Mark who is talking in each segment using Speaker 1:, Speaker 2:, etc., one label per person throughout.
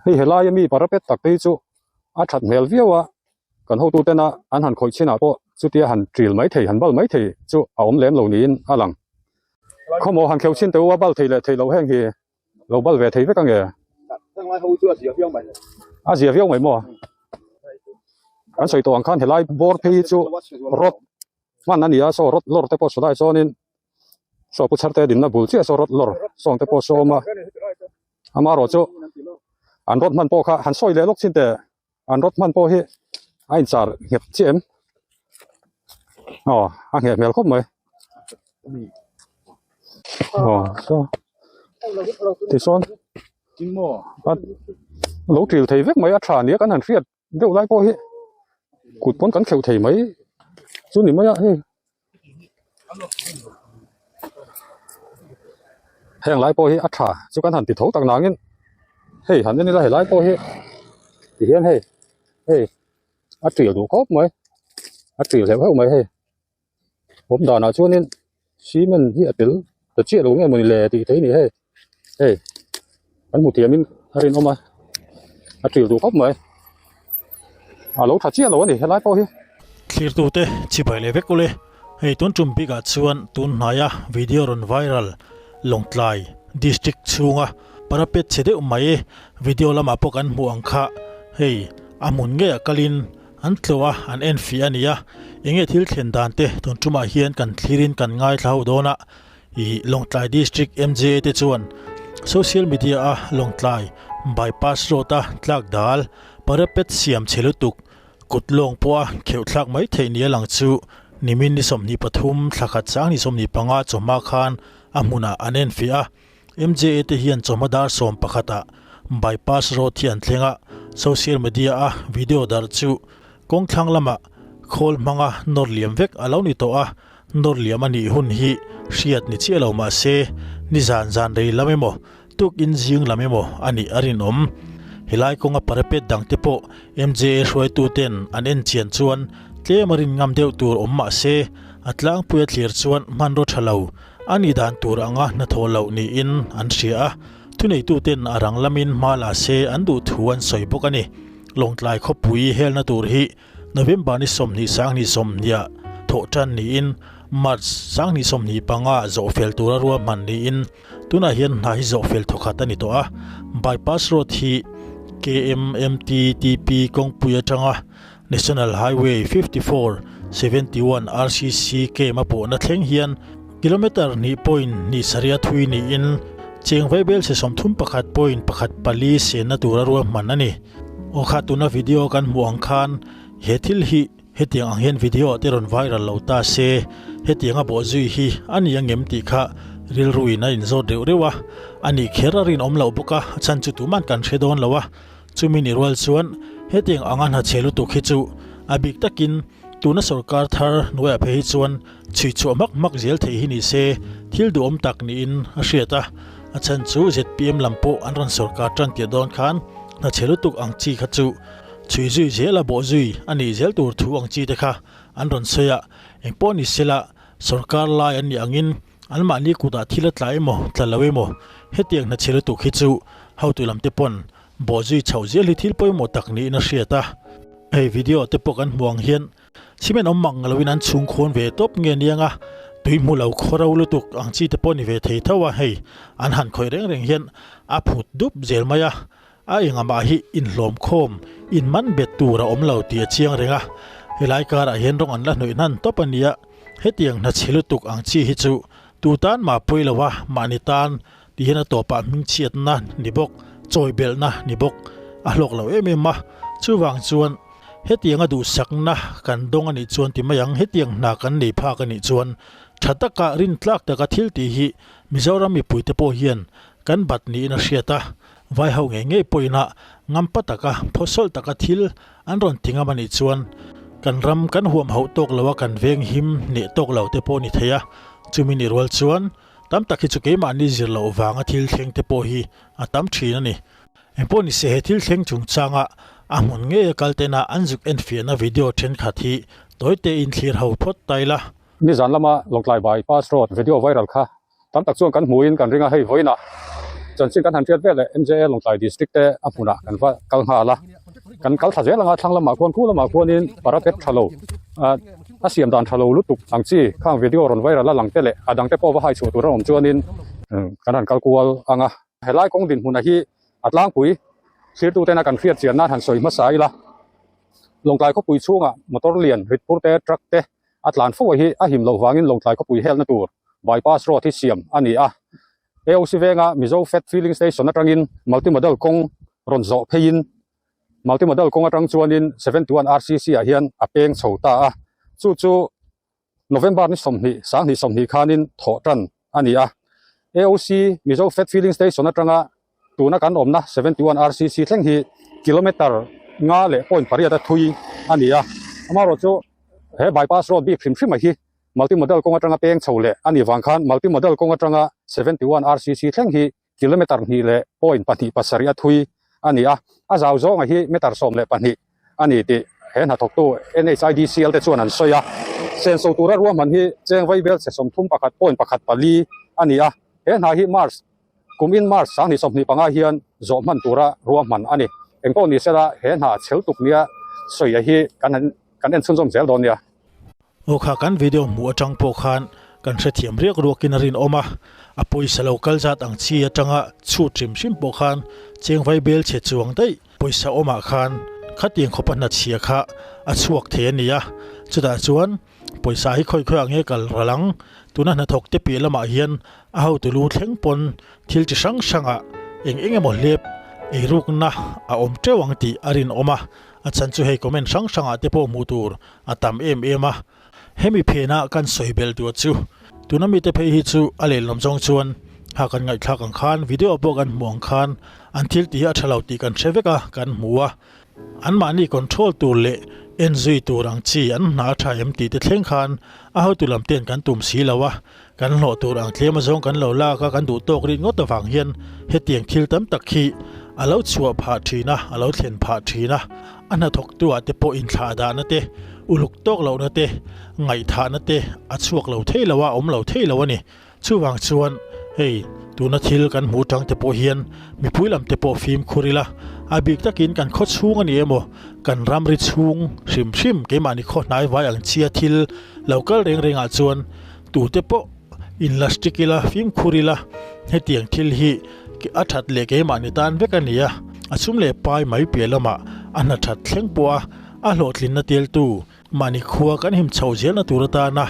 Speaker 1: Hei helai ami parapet tak te hi chu a that hmel viau a, kan hotu tena an han khawih chinah pawh chutia han ṭil mai thei han bal mai thei chu a awm lem lo niin a lang. Khawmaw han kheuh chin teh u a bal thei leh thei lo heng hi lo bal ve thei vek ange. A zia viau mai maw? Kan sawi tawh ang khan helai bawr phei hi chu rod hman a ni a, saw rod lawr te pawh saw lai chuanin saw pu chhar te dinna bul chiah saw rod lawr sawng te pawh sawm a, amaherawhchu an rod hman pawh kha han sawi leh lawk chin teh. An rawt hman pawh hi a inchar nghet chiah em? Aw a ngheh hmel khawp mai. Aw saw tichuan a lo ṭil thei vek mai a ṭha nia kan han hriat deuh lai pawh hi kut pawn kan kheuh thei mai chu ni mai a hei. Heng lai pawh hi a tha chu kan han ti tho tak nangin hei han en ila helai pawh hi ti hian hei hei a ṭil duh khawp mai a ṭil hleuh hleuh mai hei awm danah chuanin cement hi a tel ta chiah lo nge mawni le tih theih a ni hei hei kan hmu thiamin a rinawm a a ṭil duh khawp mai a lo tha chiah lo a ni helai pawh hi.
Speaker 2: Thlirtute chibai leh vek ule, hei tun tum bikah chuan tun hnaia video rawn viral Lawngtlai district chhunga parapet chhe deuh mai video lamah pawh kan hmuh ang kha hei a hmun ngeiah kalin an tlawh a an en fih a ni a, enge thil thlen dan te tun tumah hian kan thlirin kan ngaithla ho dawn a. Ih Lawngtlai District MJA te chuan social media a Lawngtlai bypass road a tlak dal parapet siam chhe lutuk kut lawng pawha kheuh thlak mai theih nia lang chu nimin ni 23 thla khat sang ni 25 chawhma khan a hmunah an enfiah a. MJA te hian chawhma dar 11 ah bypass road hi an thleng a, social media a video darh chu kawng thlang lamah khawl hmanga nawr liam vek a lo ni tawh a. Nawr liam a nih hun hi hriat ni chiah lo mah se, nizan zan rei lam emaw, tukin zing lam emaw a nih a rinawm. Helai kawnga parapet dangte pawh MJA hruaituten an en chian chuan tlem a rin ngam deuh tur awm mah se, a tlangpuia thlir chuan hmanraw tha lo a nih dan tur anga hnathawh loh niin an hria a, thuneituten a rang lamin hma la se an duh thu an sawi bawk a ni. Lawngtlai khawpui helna tur hi November ni 20 sang ni 20 ah thawh tan niin March sang ni 25 ah zawh fel tura ruahman niin tunah hian hna hi zawh fel thawkhat a ni tawh a. Bypass road hi KMMTTP kawngpui atanga National Highway 54, 71 RCC km a pawhna thleng hian kilometre hnih point hnih sarih a thui niin cheng vaibel se 31 point pakhat pali senna tura ruahman a ni. Aw kha tuna video kan hmuh ang khan he thil hi hetiang ang hian video ah te rawn viral lo ta se hetiang a bawh zui hi a ni angem tih kha rilru in a inzawt reuh reuh a, a nih kher a rinawm loh bawk a, a chhan chu tuman kan hre dawn lo a, chumi ni rual chuan hetiang anga hna chhe lutuk hi chu a bik takin tuna sorkar thar hnuaiah phei hi chuan chhui chhuah hmak hmak zel theih hi ni se thil duhawm tak niin a hriat a, a chhan chu zpm lam pawh an rawn sorkar tan tirh dawn khan hna chhe lutuk ang chi kha chu chhui zui zel a bawh zui a nih zel tur thu ang chi te kha an rawn sawi a, engpawh ni sela sorkar lai an nih angin anmahni kutah thil a tla emaw tla lo emaw hetiang hna chhe lutuk hi chu hotu lam te pawn bawh zui chhoh zel hi thil pawimawh tak niin a hriat a, hei video te pawh kan hmuh ang hian. Cement awm mang loin an chhung khawn ve tawp nge niang a, tui hmu lo khaw ro lutuk ang chi te pawh ni ve thei tho a, hei an han khawih reng reng hian a phut dup zel mai a, a engah hi inhlawm khawm in man bet tur a awm lo tih a chiang reng a, helai karah hian rawng an la hnawih hnan tawp a nia, hetiang hna chhe lutuk ang chi hi chu tu tan mah pawi lo a, mahni tan ti hian a tawpah hmingchhiatna ni bawk, chawi belhna ni bawk a hlawk lo em em a, chuvang chuan. Hetianga duhsakna kan dawng a nih chuan ti mai ang, hetiang hna kan nei phak a nih chuan tha taka rin tlak taka thil tih hi Mizoram mipuite pawh hian kan bat niin a hriat a, vai ho ngei ngei pawhin a ngampa taka phawsawlh taka thil an rawn ti ngam a nih chuan kan ram kan huam hauh tawk lo a kan veng him hneh tawk lo te pawh a ni thei a, chumi ni rual chuan tam tak hi chu keimahni zir loh vanga thil thleng te pawh hi a tam thin a ni. Engpawh ni se he thil thleng chungchanga a hmun ngei a kal tena an zuk enfiahna video thenkhat hi tawite in thlir ho phawt ta ila.
Speaker 1: Nizan lama Lawngtlai Bypass Road video viral kha tam tak chuan kan hmuhin kan ring a, hei vawiinah Chanchin kan han hriat vel leh MJA Lawngtlai District te a hmunah kan va kal nghal a. Kan kal thla zel ang a, thlang lamah khuan khu lamah khuanin parapet tha lo a siam dan tha lo lutuk ang chi khang video rawn viral a lang te leh a dang te pawh va hai chhuah tur a awm chuanin kan han kal kual ang a. Helai kawng dinhmunah hi a tlangpui thirtu tena kan hriat chian nan han sawi hmasa ila. Lawngtlai khawpui chhungah motor lian ritphur te truck te a tlan fo hi a him loh vangin Lawngtlai khawpui helna tur bypass road hi siam a ni a. AOC venga Mizo Fat Filling Station atangin multimodal kawng rawn zawh pheiin multimodal kawng atang chuanin 71 RCC ah hian a peng chho ta a. Chu chu November ni 20, 2020 khanin thawh tan a ni a. AOC Mizo Fat Filling Station atanga tuna kan awmna 71 RCC thleng hi kilometer nga leh point pariat a thui a ni a. Amaherawhchu he bypass road bik hrim hrim a hi multimodal kawng atanga peng chho leh a nih vang khan multimodal kawng atanga 71 RCC thleng hi kilometer hnih leh point pahnih pasarih a thui a ni a, a zau zawnga hi meter 12 a ni tih he hnathawktu NHIDCL te chuan an sawi a. Senso tura ruahman hi cheng vaibel chhe 31 point pakhat pali a ni a, he hna hi March kum in March 2025 hian zawh hman tura ruahman a ni. Engpawh ni sela he hna chhel tuk nia sawi a hi kan han kan en chhunzawm zel dawn nia.
Speaker 2: Aw kha kan video hmuh atang pawh khan kan hrethiam riak ruakin a rinawm a, a pawisa lo kal zat ang chi atanga chhut hrim hrim pawh khan cheng vai bel chhe chuang daih pawisa awmah khan khatiang khawpa hna chhia kha a chhuak thei a ni a, chutah chuan pawisa hi khawi khawi ah nge kal ral ang, tuna hnathawk te piah lamah hian a hotu lu thleng pawn thil chi hrang hrangah eng eng emaw hlep eirukna a awm teuh ang tih a rinawm a, a chhan chu hei comment hrang hrangah te pawh hmuh tur a tam em em a, hemi phenah kan sawi belh duh chu tuna mite phei hi chu a lehlam zawng chuan ha kan ngaihthlak ang khan video pawh kan hmuh ang khan an thil tih hi a tha lo tih kan hre vek a kan hmu a, anmahni control tur leh en zui tur ang chi an hna a tha em tih te thleng khan a hotu lam ten kan tum si lo a, kan hlawh tur ang tlem azawng kan lo lak a kan duh tawk rit ngawt avang hian hetiang thil tam tak hi a lo chhuah phah thin a, a lo thlen phah thin a. A hnathawktu ah te pawh inthlah dahna te, uluk tawk lohna te, ngaihthahna te a chhuak lo thei lo a, awm lo thei lo a ni. Chuvang chuan hei tuna thil kan hmuh tang te pawh hian mipui lam te pawh fimkhur ila, a bik takin kan khaw chhung a ni emaw, kan ramri chhung hrim hrim keimahni khaw hnai vai ang chia thil lo kal reng reng ah chuan tute pawh inla stick ila, fimkhur ila, hetiang thil hi a that leh keimahni tan vek a ni a, a chhum leh pai mai piah lamah a hna that thleng pawh a, a hlawhtlinna teltu mahni khua kan him chho zelna tur atana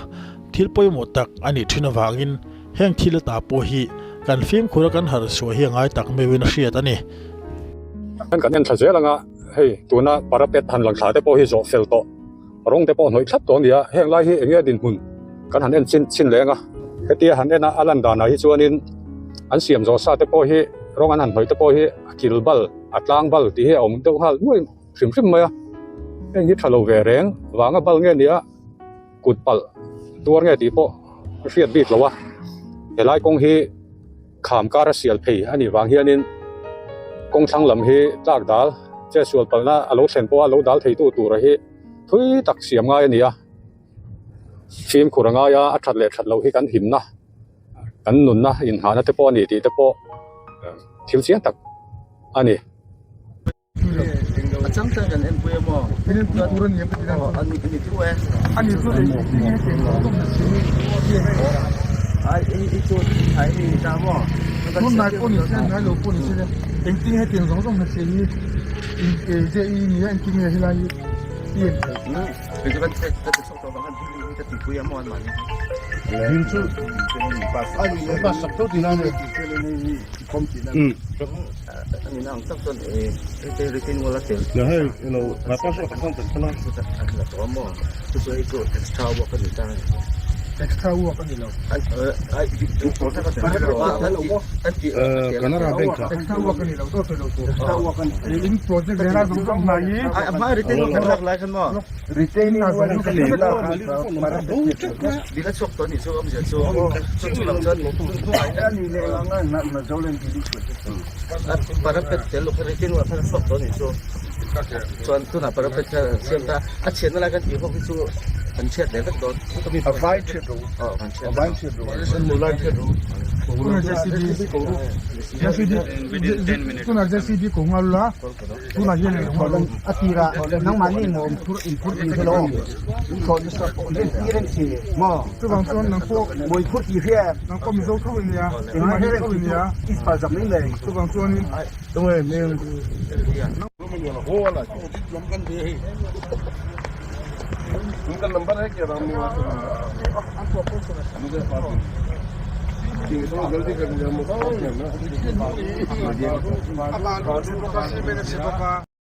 Speaker 2: thil pawimawh tak a nih thin avangin heng thil ata pawh hi kan fimkhur a kan harh chhuah hi a ngai tak meuhin a hriat a ni.
Speaker 1: Kan en thla zel anga hei tuna parapet han lang thla te pawh hi zawh fel tawh. Rawng te pawh hnawih thlap tawh a ni a, heng lai hi eng nge dinhmun kan han en chin chin leng a, hetia han en a a lan danah hi chuanin an siam zawh sa te pawh hi rawng an han hnawih te pawh hi a kil bal a tlang bal tih hi a awm deuh nghal nuai hrim hrim mai a, heng hi tha lo ve reng vanga bal nge nia kut palh tuar nge tih pawh a hriat bik lo a, helai kawng hi kham kar a sial phei a nih vang hianin kawng thlang lam hi tlak dal che sual palhna a lo thlen pawha lo dal theitu tura hi thui tak siam ngai a ni a, fimkhur a ngai a, a that leh that loh hi kan himna kan nunna inhahna te pawh a ni tih te pawh thil chiang tak a ni.
Speaker 3: A chang chuan kan enpui a maw?
Speaker 4: Min enpui tur a ni em ka ti dan
Speaker 3: chu. Ani ani thu e.
Speaker 4: Ani chu ei ti nge teng tawh tawh na si ni.
Speaker 3: Ai i i chu ai ni ta maw?
Speaker 4: Tun nai pawh ni se nai lo pawh ni se le engtin nge teng zawng zawng na si hi in e je i ni a engtin nge helai hi i en theih.
Speaker 3: Kei chu kan check ka ti chhuak tawh vang khan building hi ka tihpui a maw an mahni.
Speaker 4: Dil chu a sak tho tihna a ni. Extra work a ni lo. Extra work a ni lo dawt lo tur. In project leh ral zawng zawng hna hi. Retaining wall a ni lo.
Speaker 3: Parapet tel lo kha retaining wall kha chhuak tawh a nih chu chuan tunah parapet kha an siam ta a chhiatna lai kan tih ho hi chu an chhiat leh vek dawn
Speaker 4: a vai chhiat ro
Speaker 3: aw an chhiat
Speaker 4: a vai chhiat ro an hmu lai chhiat ro. Tunah JCB JCB tunah JCB ko nghal la tunah hian eng nghal
Speaker 5: A tirah nangmahni maw in phur in phur tih hi lo in thlawh nasa pawh in tir reng si maw
Speaker 4: chuvang chuan nang pawh
Speaker 5: maw in phur tih hria
Speaker 4: nang pawh Mizo tho i nia
Speaker 5: engmah
Speaker 4: Mizo
Speaker 5: hi reng
Speaker 4: tho i
Speaker 5: tih
Speaker 4: nia
Speaker 5: chu i fal zak mai mai
Speaker 4: chuvang chuanin